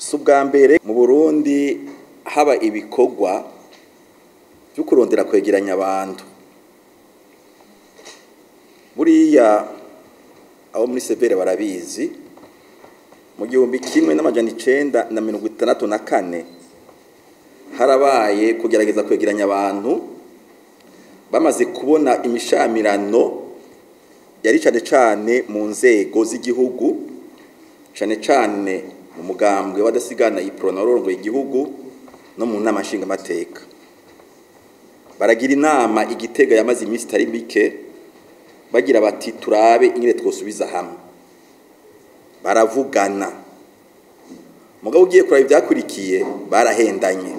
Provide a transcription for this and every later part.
Si ubwa mbere mu Burundi haba ibikorwa byo kurondera kwegeranya abantu. Buriya abo muri CVR barabizi, mu 1964 harabaye kugerageza kwegeranya abantu bamaze kubona imishamirano yari cane cane mu nzego z'igihugu, cane cane mu mugambwe w'adasigana Uprona warongoye igihugu no mu nama nshingamateka. Baragira inama igitega yamaze iminsi itari mike, bagira bati turabe ingene twosubiza hamwe. Baravugana, mugabo ugiye kuraba ivyakurikiye barahendanye,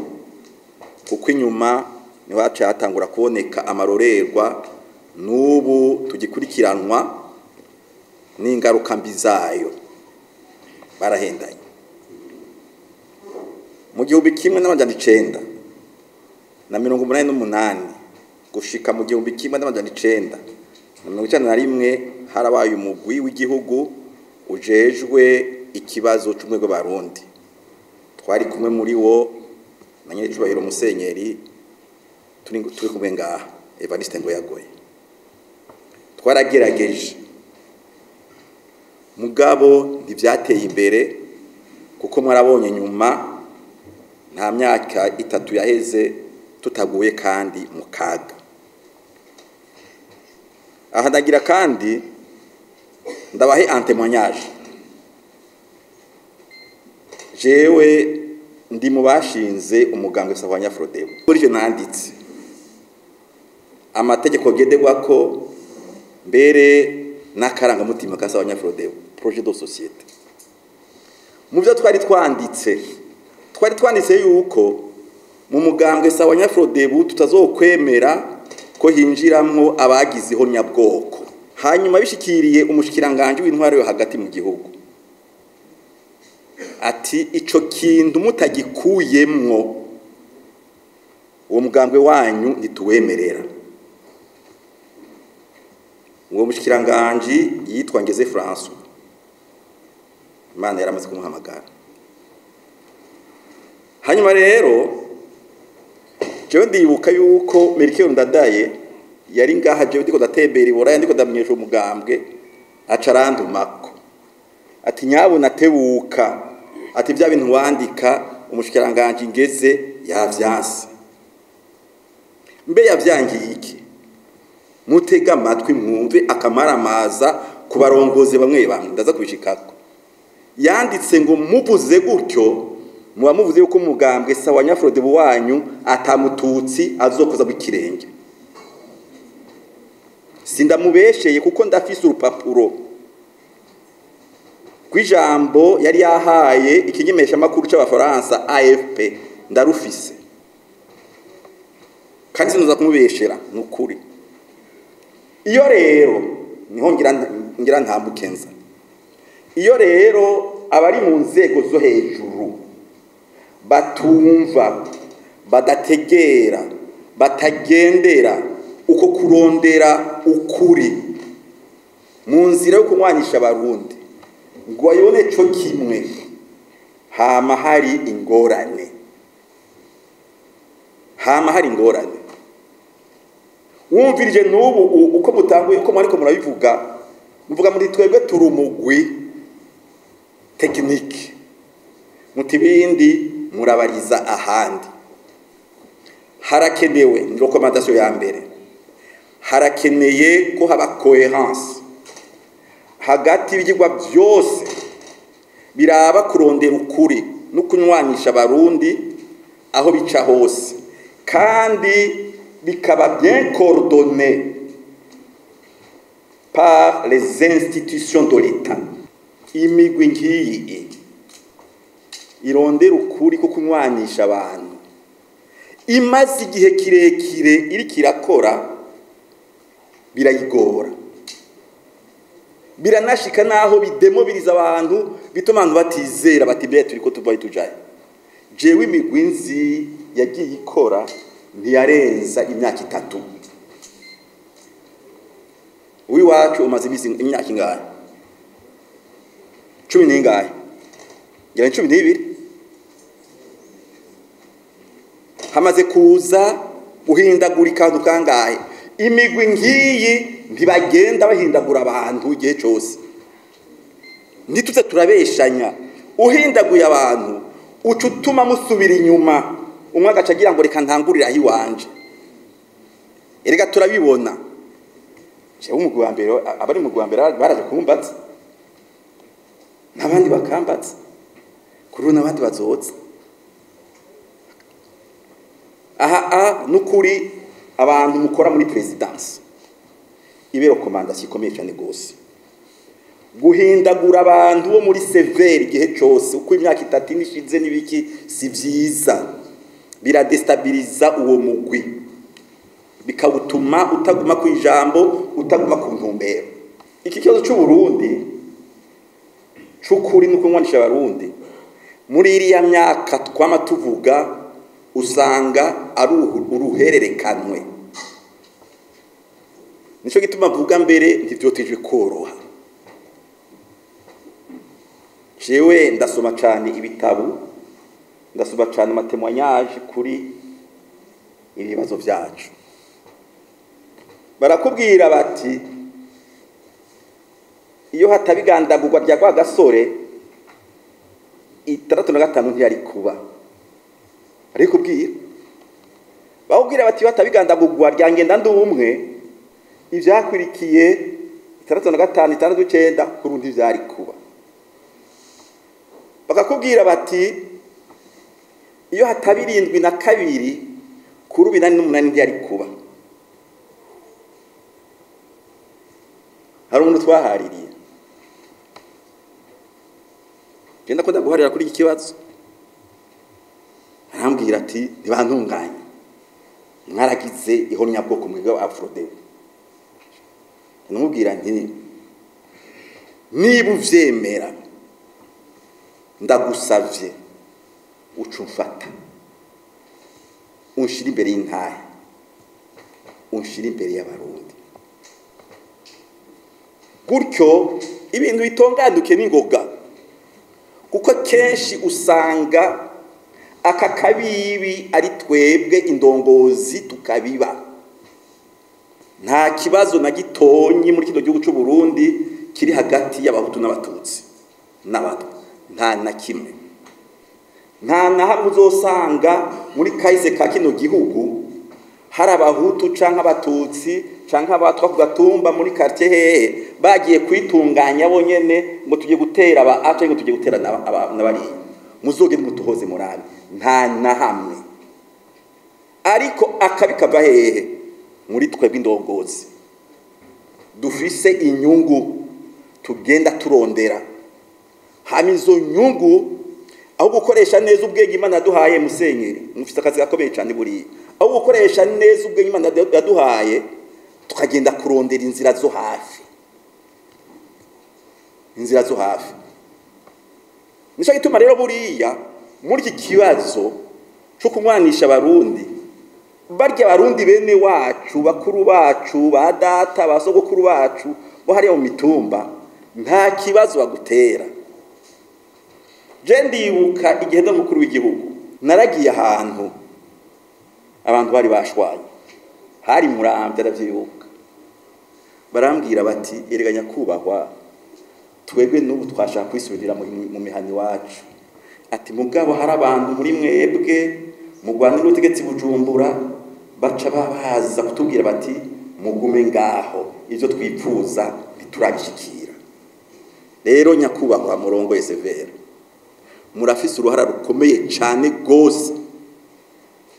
kuko inyuma niho haciye hatangura kuboneka amarorerwa n'ubu tugikurikiranwa n'ingaruka mbi zayo. Barahendanye. Mu 1988 gushika mu 1991 harabaye umugwi w'igihugu ujejwe ikibazo c'ubumwe bw'Abarundi. Twari kumwe muri wo na Nyenicubahiro Musenyeri turi kumwe ngaha, Evariste Ngoyagoye. Twaragerageje, mugabo ntivyateye imbere, kuko mwarabonye nyuma nta myaka 3 yaheze tutaguye kandi mu kaga. Aha ndagira kandi ndabahe un témoignage. Jewe ndi mu bashinze umugambwe Sahwanya Frodebu. Muri je nanditse amategeko ngenderwako mbere n'akarangamutima ka Sahwanya Frodebu, projet de société. Mu byo twari twanditse yuko mu mugambwe Sahwanya Frodebu tutazokwemera ko hinjiramwo abagize ihonyabwoko. Hanyuma bishikiriye umushikiranganje w'intwaro yo hagati mu gihugu, ati ico kintu mutagikuyemwo uwo mugambwe wanyu ntituwemerera. Uwo mushikiranganje yitwa Ngeze François, Imana yaramaze kumuhamagara. Hanyuma rero jewe ndibuka yuko Melchior Ndadaye yari ngaha, jewe ndiko ndatembera iburaya ndiko ndamenyesha umugambwe, aca arandumako ati nyabona tebuka, ati vya bintu wandika umushikiranganje Ngeze yavyanse. Mbe yavyangiye iki? Mutega amatwi mwumve akamaramaza ku barongozi bamwe bamwe, ndaza kubishikako. Yanditse ngo muvuze gutyo muba muvuze yuko umugambwe Sahwanya Frodebu wanyu atamututsi azokoza bw'ikirenge. Sindamubesheye kuko ndafise urupapuro rw'ijambo yari yahaye ikinyemesha makuru c'Abafaransa AFP, ndarufise kandi sinoza kumubeshera nukuri. Iyo rero niho ngira ntambukenza. Iyo rero abari mu nzego zo hejuru batumva, badategera, batagendera uko kurondera ukuri mu nzira yo kunywanisha Abarundi ngo bayibone co kimwe, hama hari ingorane. Hama hari ingorane. Wumvirije n'ubu uko mutanguye, uko mwariko murabivuga, muvuga muri twebwe turi umugwi technique, muti bindi murabariza ahandi. Harakenewe, ni recommandation ya mbere, harakeneye ko haba cohérence hagati y'ibyigwa byose biraba kurondera ukuri no kunywanisha Abarundi aho bica hose, kandi bikaba bien coordonné par les institutions de l'État. Imigwi ngiyi irondera ukuri ko kunywanisha abantu imaze igihe kirekire iriko irakora, birayigora, biranashika naho bidemobiriza abantu, bituma abantu batizera bati mbe turiko tuvayo tujayo. Jewe imigwi nzi yagiye ikora ntiyarenza imyaka 3. Uwiwacu umaze imyaka ingahe? 10 n'ingahe? Ngira 12. Hamaze kuza guhindagurika ahantu kangahe. Imigwi ngiyi ntibagenda bahindagura abantu igihe cyose, ntituze turabeshanya. Uhindaguye abantu uca utuma musubira inyuma, umwe agaca agira ngo reka ntangurire aho iwanje. Erega turabibona. Jewe umugwi wa mbere, abari mu mugwi wa mbere baraje kumbaza, n'abandi bakambaza, kuri ubu n'abandi bazotsa aha. A nukuri abantu mukora muri présidence, ibe recommandation ikomeye cyane gose guhindagura abantu bo muri CVR igihe cyose uko imyaka 3 nishize n'ibiki, si byiza, biradestabiliza uwo mugwi, bikawutuma utaguma ku ijambo, utaguma ku ntumbero. Iki kibazo cy'u Burundi c'ukuri nuko nwanisha abarundi muri iriya myaka twama tuvuga, usanga ari uruhererekanwe. Nico gituma mvuga mbere ntivyotejwe koroha. Jewe ndasoma cyane ibitabo, ndasoma cyane ama témoignages kuri ibibazo byacu. Barakubwira bati iyo hatabigandagurwa rya Rwagasore, 65 ntiyari kuba. Ariko kubwira, bakubwira bati iyo hatabigandagurwa rya Ngendandumwe, ivyakurikiye 65, 69 kurundi vyari kuba. Bakakubwira bati iyo hataba 72, kuri 88 ntiyari kuba. Hari umuntu twahaririye, genda ko ndaguharira kuri iki kibazo, arambwira ati ntibantunganye, mwaragize ihonyabwoko mwebwe AFRODEBU. Ndamubwira nti niba uvyemera, ndagusavye uca umfata unshira imbere y'intahe, unshira imbere y'abarundi, gutyo ibintu bitonganduke n'ingoga. Kuko kenshi usanga aka kabibi ari twebwe indongozi tukabiba. Nta kibazo na gitonyi muri kino gihugu cy'u Burundi kiri hagati y'abahutu n'abatutsi n'abatwa, nta na kimwe. Nta na hamwe uzosanga muri kahise ka kino gihugu hari abahutu canke abatutsi canke abatwa ku gatumba muri quartier hehe bagiye kwitunganya bonyene ngo tugiye gutera aba aca, ngo tugiye gutera n'abariya. Muzogende mutuhoze murabe, nta na hamwe. Ariko akabi kava hehe? Muri twebwe indongozi dufise inyungu tugenda turondera, hama izo nyungu aho gukoresha neza ubwenge Imana yaduhaye, musenyeri mufite akazi gakomeye cyane buriya, aho gukoresha neza ubwenge Imana yaduhaye tukagenda kurondera inzira zo hafi, inzira zo hafi. Nico gituma rero buriya muri iki kibazo cyo kunywanisha abarundi, barya abarundi bene wacu, bakuru bacu, ba data, ba sogokuru bacu bo hariya mu mitumba, nta kibazo bagutera. Je ndibuka igihe ndi umukuru w'igihugu, naragiye ahantu abantu bari bashwanye, hari Muramvya, ndavyibuka. Barambwira bati erega nyakubahwa, twebwe n'ubu twashaka kwisubirira mu mihana iwacu, ati mugabo hari abantu muri mwebwe mugwanira ubutegetsi Bujumbura baca babaza kutubwira bati mugume ngaho, ivyo twipfuza ntiturabishikira. Rero nyakubahwa murongoye CVR, murafise uruhara rukomeye cane gose,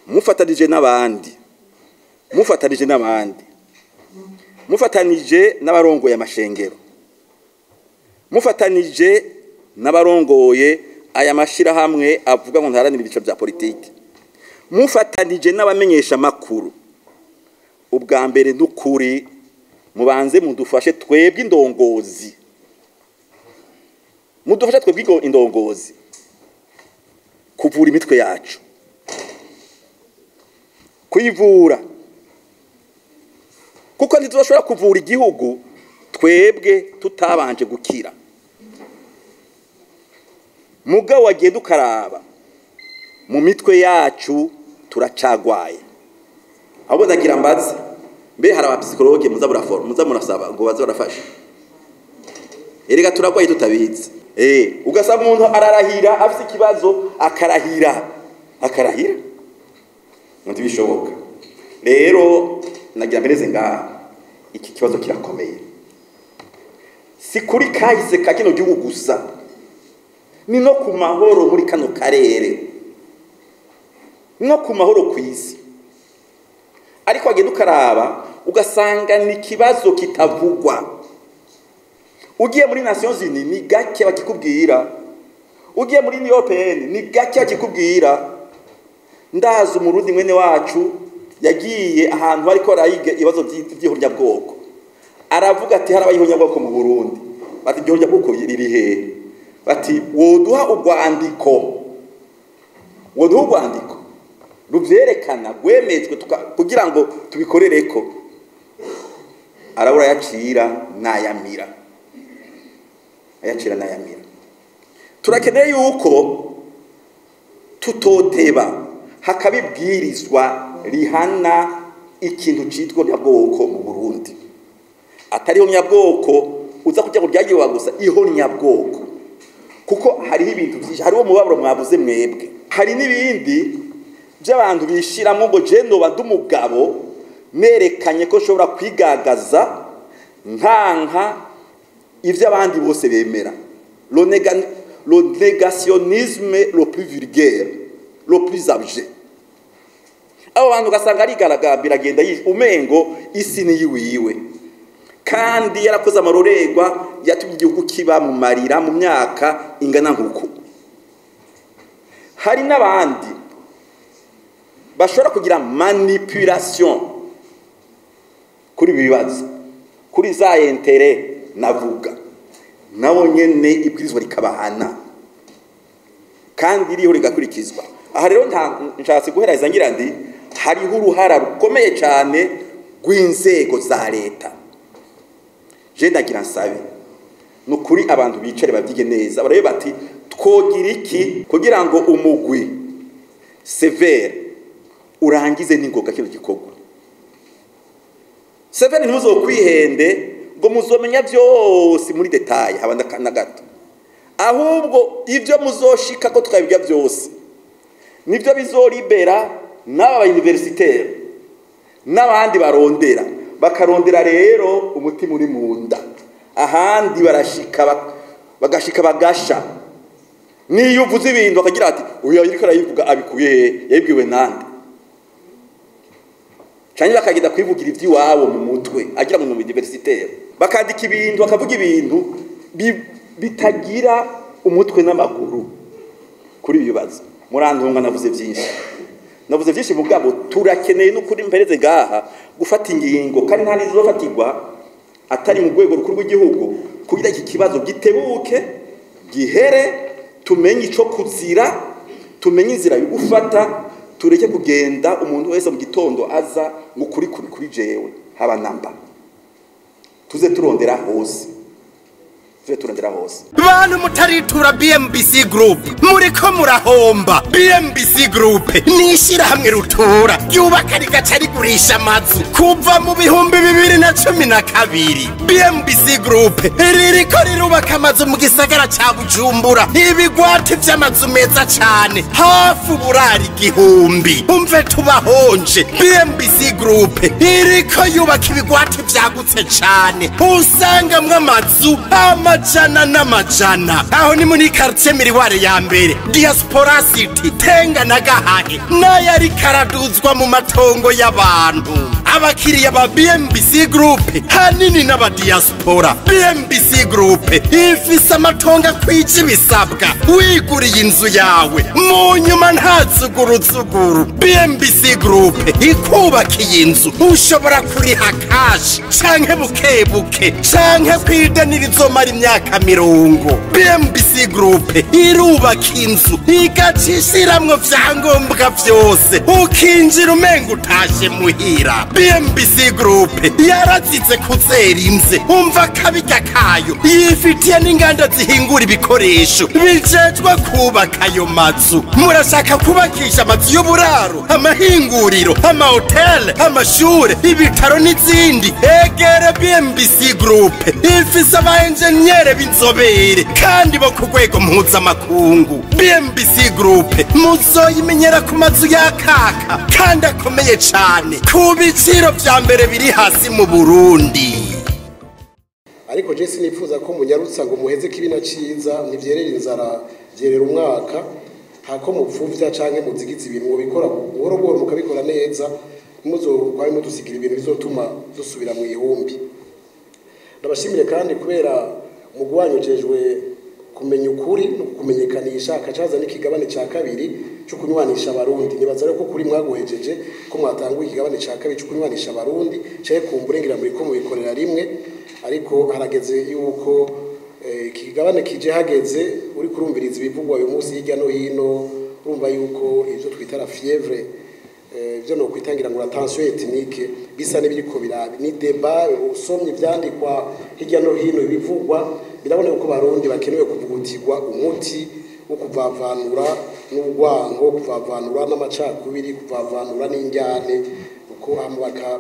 mufatanije n'abandi, mufatanije n'abandi, mufatanije n'abarongoye amashengero, mufatanije n'abarongoye aya mashirahamwe avuga ngo ntaharanira ibice bya politiki, mufatanije n'abamenyesha makuru. Ubwa mbere n'ukuri mubanze mudufashe twebwe indongozi, mudufashe twebwe indongozi kuvura imitwe yacu, kuyivura, kuko ntituzoshobora kuvura igihugu twebwe tutabanje gukira. Mugabo wagenda ukaraba mu mitwe yacu Turacagwaye. Ahubwo ndagira mbaze, mbe hari abapsychologue muza muraforma, muza murasaba ngo baze barafasha? Erega turagwaye tutabizi. Ugasaba umuntu ararahira afite ikibazo, akarahira akarahira, ntibishoboka. Rero nagira mpereze ngaha, iki kibazo kirakomeye, si kuri kahise ka kino gihugu gusa, ni no ku mahoro muri kano karere, no ku mahoro ku isi. Ariko wagenda ukaraba ugasanga ni ikibazo kitavugwa. Ugiye muri Nations Unies ni gake bakikubwira, ugiye muri Union Européenne ni gake bakikubwira. Ndazi Umurundi mwene wacu yagiye ahantu bariko barayiga ibibazo by'ihonyabwoko, aravuga ati harabaye ihonyabwoko mu Burundi. Bati iryo honyabwoko riri hehe? Bati woduha urwandiko, woduha urwandiko ruvyerekana rwemejwe kugira ngo tubikorereko. Arabura yacira n'ayamira, ayacira n'ayamira. Turakeneye yuko tutoteba hakabibwirizwa rihana ikintu citwa nyabwoko mu Burundi, atariho nyabwoko uza kujya kuryagiwa gusa, iho nyabwoko, kuko hariho ibintu byinshi. Hariho mubabaro mwabuze mwebwe, hari n'ibindi by'abantu bishiramwo ngo je noba ndi umugabo nerekanye ko nshobora kwigagaza nkanka ivyo abandi bose bemera, le négationnisme le plus vulgaire, le plus abject. Abo bantu ugasanga arigaragambira, agenda umengo isi ni yiwiwe, kandi yarakoze amarorerwa yatumye igihugu kiba mu marira mu myaka ingana nk'uku. Hari n'abandi bashobora kugira manipulation kuri ibi bibazo, kuri za intérêts navuga, nabo nyene ibwirizwa rikabahana kandi iriho rigakurikizwa. Aha rero nshatse guhereza ngira ndi hariho uruhara rukomeye cyane rw'inzego za leta. Je ndagira nsabe nukuri abantu bicare bavyige neza, barabe bati twogira iki kugira ngo umugwi CVR urangize n'ingoga kino gikorwa. CVR ntimuzokwihende ngo muzomenya byose muri détail, haba na gato, ahubwo ibyo muzoshika ko twabibya byose nibyo bizoribera n'aba universitaire n'abandi barondera, bakarondera rero umutima uri mu nda. Ahandi barashika bagashika bagasha, niyo uvuze ibintu bakagira ati uyu ariko arayivuga abikuye he, yabibwiwe nande? Canke bakagenda kwivugira ivy'iwabo mu mutwe, agira mu universitaire, bakandika ibintu, bakavuga ibintu bitagira umutwe n'amaguru kuri ibi bibazo. Murantunga navuze byinshi, navuze byinshi, mugabo turakeneye n'ukuri mpereze ngaha gufata ingingo, kandi nta nizofatirwa atari mu rwego rukuru rw'igihugu, kugira iki kibazo gitebuke gihere, tumenye ico kuzira, tumenye inzira yo gufata, tureke kugenda umuntu wese mu gitondo aza ngo kuri kuri kuri jewe haba namba. Tuze turondera hose, tuze turondera hose. Bantu mutaritura BMBC Group, muriko murahomba. BMBC Group ni ishyirahamwe rutura ryubaka rigaca rigurisha amazu kuva mu 2012. BMBC Group ririko rirubaka amazu mu gisagara ca Bujumbura, ibigwati vy'amazu meza cane, hafi uburari 1000. Umve tubahonje, BMBC Group iriko yubaka ibigwati vyagutse cane, usangamwo amazu amajana n'amajana. Aho ni muri quartier Miriware ya mbere, Diaspora City, Tenga na Gahahe, n'ayari karaduzwa mu matongo y'abantu. Abakiriya ba BMBC Group hanini n'abadiaspora. BMBC Group ifise amatongo akwije ibisabwa, wiguriye inzu yawe mu nyuma nta zuguruzuguru. BMBC Group ikubakiye inzu, ushobora kuriha cash canke buke buke canke kwideni rizomara imyaka 30. BMBC Group irubaka inzu igaca ishiramwo vyangombwa vyose, ukinjira umenga utashe muhira. BMBC Group yarazize kuzera imze, umva kabirya kayo, yifitiye n'inganda zihingura ibikoresho bijejwe kubaka ayo mazu. Murashaka kubakisha amazu y'uburaro, amahinguriro, amahoteli, amashure, ibitaro n'izindi? Egere BMBC Group, ifise aba enjeniyere b'inzobere kandi bo ku rwego mpuzamakungu. BMBC Group muzoyimenyera ku mazu yakaka kandi akomeye cane ku biciro vya mbere biri hasi mu Burundi. Ariko je sinifuza ko munyarutsa ngo muheze kibina ciza, ntivyerera inzara vyerera umwaka, hako mupfuvya canke muzigiza ibintu mubikora buhoro buhoro mukabikora neza, muzokwame mudusigira ibintu bizotuma dusubira mu ihumbi. Ndabashimire kandi kubera umugwanyo ujejwe kumenya ukuri no kumenyekanisha, akacaza n'ikigabane ca kabiri cyo kunywanisha abarundi. Nibaza rero ko kuri mwaguhejeje ko mwatanguye ikigabane ca kabiri cyo kunywanisha abarundi, cyaye kumburengira muri ko mubikorera rimwe, ariko harageze yuko ikigabane kije hageze. Uri kurumviriza ibivugwa uyu munsi hirya no hino, urumva yuko ivyo twita la fièvre, ivyo no kwitangira ngo la tension ethnique, bisa n'ibiriko birabi ni débat. Usomye ivyandikwa hirya no hino, ibivugwa, biraboneka ko barundi bakenewe kuvugutirwa umuti wo kuvavanura n'urwango, kuvavanura n'amacakubiri, kuvavanura n'injyane, kuko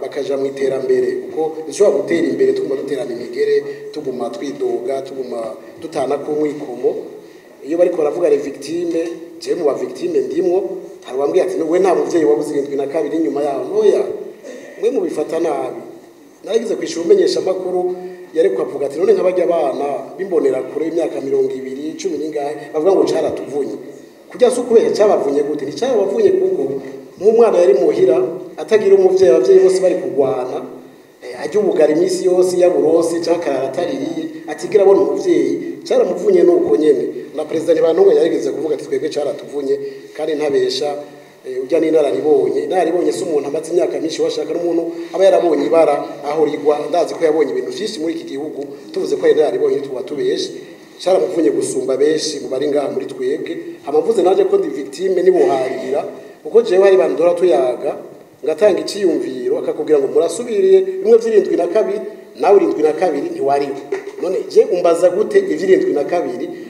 bakaja mu iterambere, kuko nshobora gutera imbere tuguma duterana imigere, tuguma twidoga, tuguma dutana ku mwikomo. Iyo bariko baravuga les victimes, je mu ba victime ndimwo. Hari wambwiye ati we nta muvyeyi wabuze 72 inyuma yaho. Noya mwe mubifata nabi. Naragize kwishura umenyesha makuru yariko avuga ati none nk'abajya abana bimbonera kure imyaka 20 10 n'ingahe bavuga ngo caratuvunye. Kujya se ukubera cyabavunye gute? Nticyabavunye kuko nk'umwana yari muhira atagira umuvyeyi, abavyeyi bose bari kugwana, ajya ubugara iminsi yose yaburose cyangwa akarara ataririye, atigira abona umuvyeyi, cyaramuvunye nuko nyene. Na perezida Ntibantunganya yarigeze kuvuga ati twebwe caratuvunye, kandi ntabesha. Ujya n'inararibonye, inararibonye si umuntu amaze imyaka myinshi, washaka n'umuntu aba yarabonye ibara aho rigwa. Ndazi ko yabonye ibintu vyinshi muri iki gihugu. Tuvuze ko ari inararibonye tuba tubeshe. Cyaramuvunye gusumba benshi mu bari ngaha muri twebwe. Hama mvuze naje ko ndi victime nibuharira, kuko jewe hari bantu dora tuyaga ngatanga iciyumviro, akakubwira ngo murasubiriye bimwe vy'72, nawe 72 ntiwariho. None je umbaza gute ivy'72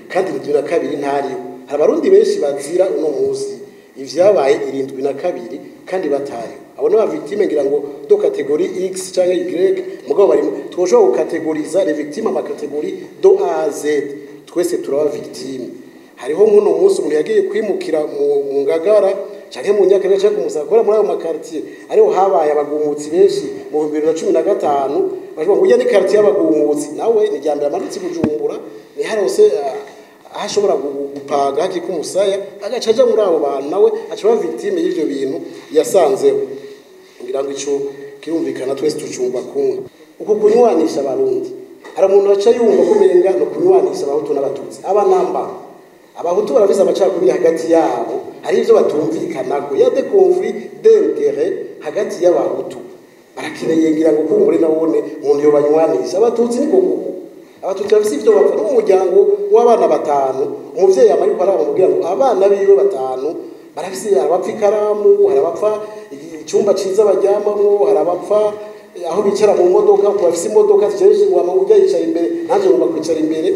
kandi 72 ntariho? Hari abarundi benshi bazira uno munsi ivyabaye 72 kandi batariho. Abo n'aba victime ngira ngo de catégorie X canke Y, mugabo bari twoshobora gukategoriza les victimes ama catégorie de A à Z. Twese turaba victime. Hariho nk'uno munsi umuntu yagiye kwimukira mu Ngagara canke mu Nyakabiga canke ku Musaga, muri ayo ma quartier ariho habaye abagumutsi benshi mu 2015, bavuga ngo ujya ni quartier y'abagumutsi, nawe ni ryambere amanutse Bujumbura, ni harose aho ashobora gupaga hakika umusaya, agaca aja muri abo bantu, nawe aca aba victime y'ivyo bintu yasanzeho. Ngira ngo ico kirumvikana, twese tucumva kumwe. Uku kunywanisha abarundi, hari umuntu aca yumva ko umenga no kunywanisha abahutu n'abatutsi. Aba namba abahutu barafise amacakubiri hagati yabo, hari ivyo batumvikanako, ya des conflits d'intérêt hagati y'abahutu, barakeneye ngira ngo kumbure nawone umuntu yobanywanisha. Abatutsi niko kuko abatutsi bafise ivyo bapfa. No mu muryango w'abana batanu, umuvyeyi yama ariko arabamubwira ngo abana biwe batanu barafise, hari abapfa ikaramu, hari abapfa icyumba ciza baryamamwo, hari abapfa aho bicara mu modoka ku bafise imodoka. Jeje wama ujya yicara imbere, nanje ngomba kwicara imbere.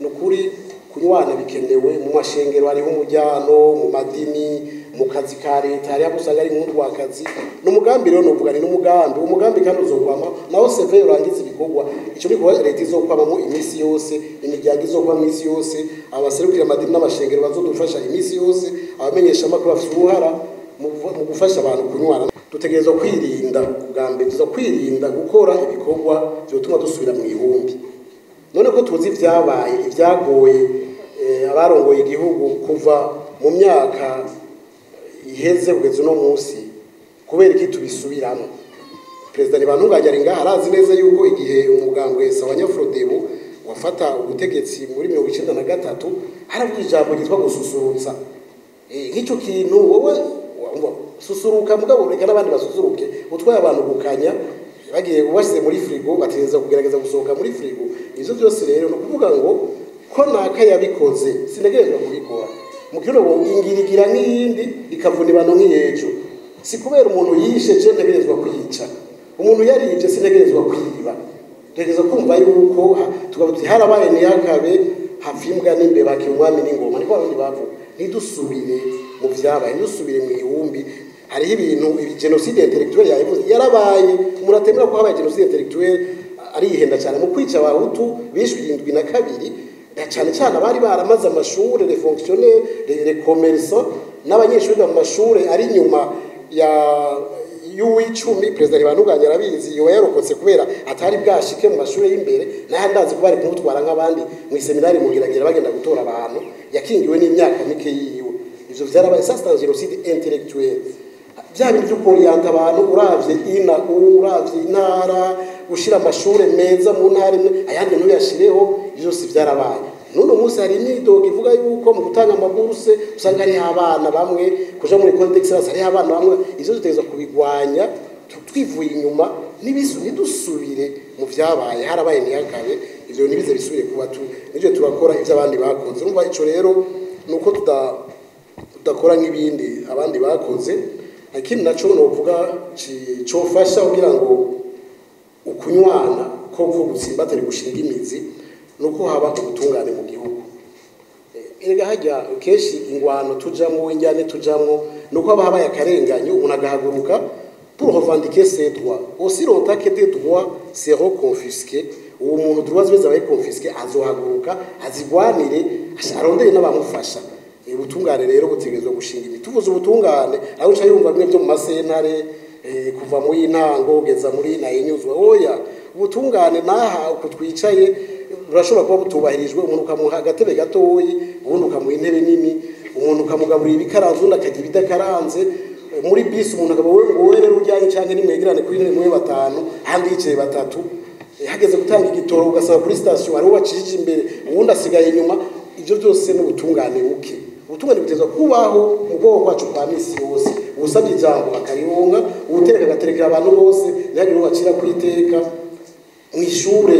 Ni ukuri kunywana bikenewe. Mu mashengero hariho umujyano, mu madini, mu kazi ka leta hariho abo usanga ari nk'undwakazi. Ni umugambi rero novuga, ni n'umugambi, umugambi kandi uzokwama naho seve urangiza ibikorwa. Ico ni kuba leta izokwamamo iminsi yose, imiryango izokwama iminsi yose, abaserukira amadini n'amashengero bazodufasha iminsi yose, abamenyesha amakuru bafise uruhara mu gufasha abantu kunywana. Dutegerezwa kwirinda, bwa mbere tuza kwirinda gukora ibikorwa vyotuma dusubira mu ihumbi. None ko tuzi ibyabaye, ibyagoye abarongoye igihugu kuva mu myaka iheze kugeza uno munsi, kubera iki tubisubiramo? Perezida Ntibantunganya ari ngaha, arazi neza yuko igihe umugambwe Sawanya Frodebu wafata ubutegetsi muri 93, haravuga ijambo ryitwa gususurutsa. Nk'icyo kintu wowe wumva susuruka, mugabo reka n'abandi basusuruke. Utwaye abantu gukanya, bagiye ubashyize muri frigo, bategereza kugerageza gusohoka muri frigo. Ivyo byose rero ni ukuvuga ngo ko naka yabikoze sinagerezwa kubikora. Mu kirundi ngo ingirigira nk'iyindi ikavuna ibano nk'iyejo. Si kubera umuntu yishe je ntegerezwa kwica. Umuntu yarivye sintegerezwa kwiba, dutegerezwa kumva yuko tukavuga tuti harabaye ntiyakabe, hapfa n'imbeba umwami n'ingoma, niko abarundi bavuga. Ntidusubire mu vyabaye, ntidusubire mu ihumbi. Hariho ibintu génocide intellectuelle yabivuze, yarabaye. Umuntu atemera ko habaye génocide intellectuelle arihenda cyane. Mu kwica abahutu bishwe 72, cyane cyane abari baramaze amashure, les fonctionnaires, les commerçants n'abanyeshuri mu mashure ari nyuma ya y'uw'icumi. Perezida Ntibantunganya arabizi, yoba yarokotse kubera atari bwashike mu mashuri y'imbere, naho ndazi ko bari kumutwara nk'abandi mu iseminari mugiragira bagenda gutora abantu. Yakingiwe n'imyaka mike yiwe. Ivyo vyarabaye, ça c'est un génocide intellectuel. Bya bintu byo k'orienter abantu uravye ina, uravye intara, gushira amashure meza mu ntara imwe ayandi ntuyashireho, ivyo si vyarabaye. N'uno munsi hari imyidogo ivuga yuko mu gutanga ama bourses usanga hariho abana bamwe kuja muri école d'excellence, hariho abana bamwe. Ivyo dutegerezwa kubigwanya twivuye inyuma, nibisu ntidusubire mu vyabaye. Harabaye ntiyakabe, ivyo ntibize bisubire kuba. Tu nivyo turakora ivyo abandi bakoze. Urumva ico rero nuko tudakora nk'ibindi abandi bakoze. Ikindi naco novuga cofasha kugira ngo ukunywana koko gutsimbatare, gushinga imizi, nuko haba ubutungane mu gihugu. Erega hajya kenshi ingwano tujamwo, injyane tujamwo, nuko haba habaye akarenganyo, umuntu agahaguruka pour revendiquer ses droits. Aussi longtemps que des droits seront confisqués, uwo muntu droits zibe zabaye confisqués azohaguruka azigwanire, arondere n'abamufasha. Ubutungane rero butegerezwa gushinga imiti. Tuvuze ubutungane, aho uca yumva bimwe byo mu masentare, kuva mu y'intango kugeza muri nayinyuzwe. Oya, ubutungane naha uko twicaye burashobora kuba butubahirijwe. Umuntu ukamuha agatebe gatoyi, ubundi ukamuha intebe nini, umuntu ukamugaburira ibikaranze, undi akarya ibidakaranze. Muri bisi umuntu akaba wowe ngo wowe rero ujyanye cyangwa nimwegerane kuri intebe mube batanu, ahandi yicaye batatu. Hageze gutanga igitoro ugasanga kuri sitasiyo hariho bacishije imbere, uwundi asigaye inyuma. Ibyo byose ni ubutungane buke. Ubutungane buteza kubaho mu bwoko bwacu kwa misi yose. Uwusabye ijambo akarironka, uwutereka agaterekera abantu bose, ntihagire uwo bacira ku iteka. Mu ishure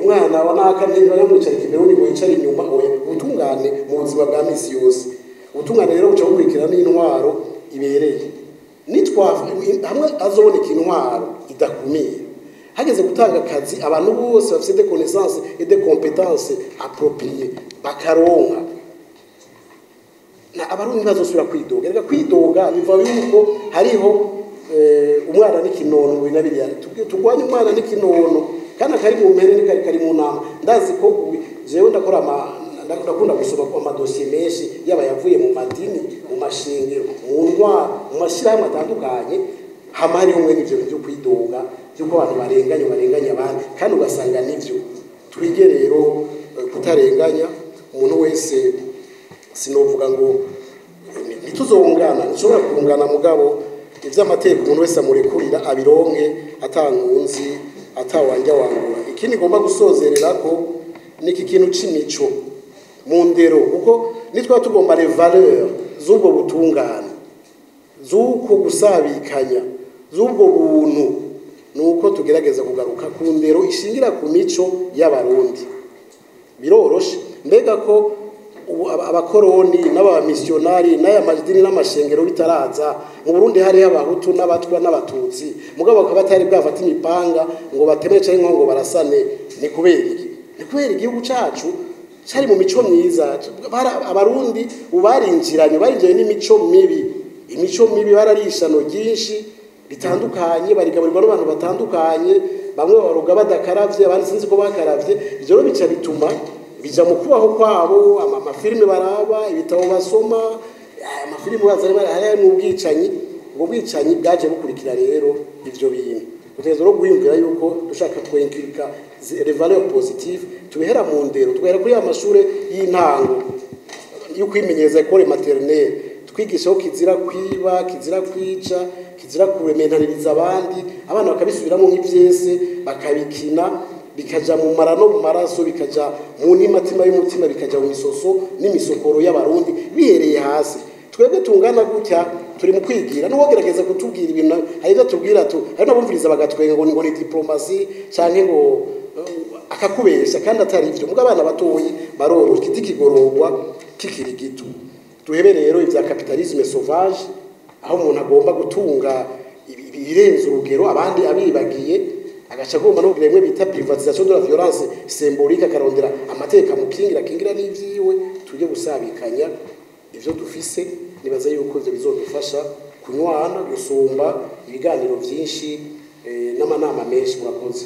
umwana wa naka ntibamwicarika imbere, undi ngo yicare inyuma. Oya, ubutungane mu buzima bwa misi yose. Ubutungane rero buca bukurikira n'intwaro ibereye. Nitwa hamwe azoboneka intwaro idakumiye, hageze gutanga akazi abantu bose bafite des connaissances et des compétences appropriées bakaronka, na abarundi ntibazosubira kwidoga. Reka kwidoga biva yuko hariho umwana n'ikinono mu bintu biriya. Turwanye umwana n'ikinono kandi kari mu mpene n'ikari kari mu nama. Ndazi ko jewe ndakora ama ndakunda gusoma amadosiye menshi, yaba yavuye mu madini, mu mashengero, mu ntwaro, mu mashyirahamwe atandukanye. Hama hariho mwe n'ivyo bintu byo kwidoga by'uko abantu barenganya, barenganya abandi, kandi ugasanga nivyo. Twige rero kutarenganya umuntu wese. Sinovuga ngo ntituzongana, ntishobora kungana, mugabo ivy'amategeko umuntu wese amurekurira abironke atankunzi, atawanja wangura. Ikindi ngomba gusozerera ko niki kintu c'imico mu ndero, kuko nitwa tugomba les valeurs z'ubwo butungane, z'uko gusabikanya, z'ubwo buntu, nuko tugerageza kugaruka ku ndero ishingira ku mico y'abarundi. Biroroshe. Mbega ko ubu abakoroni n'abamisiyonari n'aya madini n'amashengero bitaraza mu Burundi, hariho abahutu n'abatwa n'abatutsi, mugabo bakaba batari bwafata imipanga ngo bateme canke ngo barasane. Ni kubera iki? Ni kubera igihugu cacu cari mu mico myiza. Abarundi ubu barinjiranye, barinjiranye n'imico mibi. Imico mibi, bararishano ryinshi bitandukanye, barigaburirwa n'abantu batandukanye, bamwe baroga badakaravye, abandi sinzi ko bakaravye. Ivyo rero bica bituma bija mu kubaho kwabo, amafilime baraba, ibitabo basoma, amafilime baza ari mu bwicanyi. Ubwo bwicanyi bwaje bukurikira rero ivyo bintu. Dutegerezwa no guhiyumvira yuko dushaka tw'inculquer les valeurs positives, tubihera mu ndero, tugahera kuri ya mashure y'intango yo kwimenyereza, école maternelle, twigisha ko kizira kwiba, kizira kwica, kizira kurementaniriza abandi. Abana bakabisubiramo nk'ivyese, bakabikina, bikaja mu mara no mu maraso, bikaja mu ntimatima y'umutima, bikaja mu misoso n'imisokoro y'abarundi bihereye hasi. Twebwe tungana gutya turi mu kwigira, n'uwogerageza kutubwira ibintu, hari ibyo tubwira tu, hari n'abumviriza bagatwenga ngo ni diplomatie canke ngo akakubesha kandi atari ivyo. Mugabo abana batoyi baroroshye, igiti kigororwa kikiri gito. Duhebe rero ibya capitalisme sauvage, aho umuntu agomba gutunga. ibirenze urugero, abandi abibagiye, agaca agomba no bimwe bita privatisation de la violence symbolique, akarondera amategeko amukingira, akingira n'ivyiwe. Tujye gusabikanya ivyo dufise. Nibaza yuko ivyo bizodufasha kunywana gusumba ibiganiro vyinshi n'amanama menshi. Murakoze.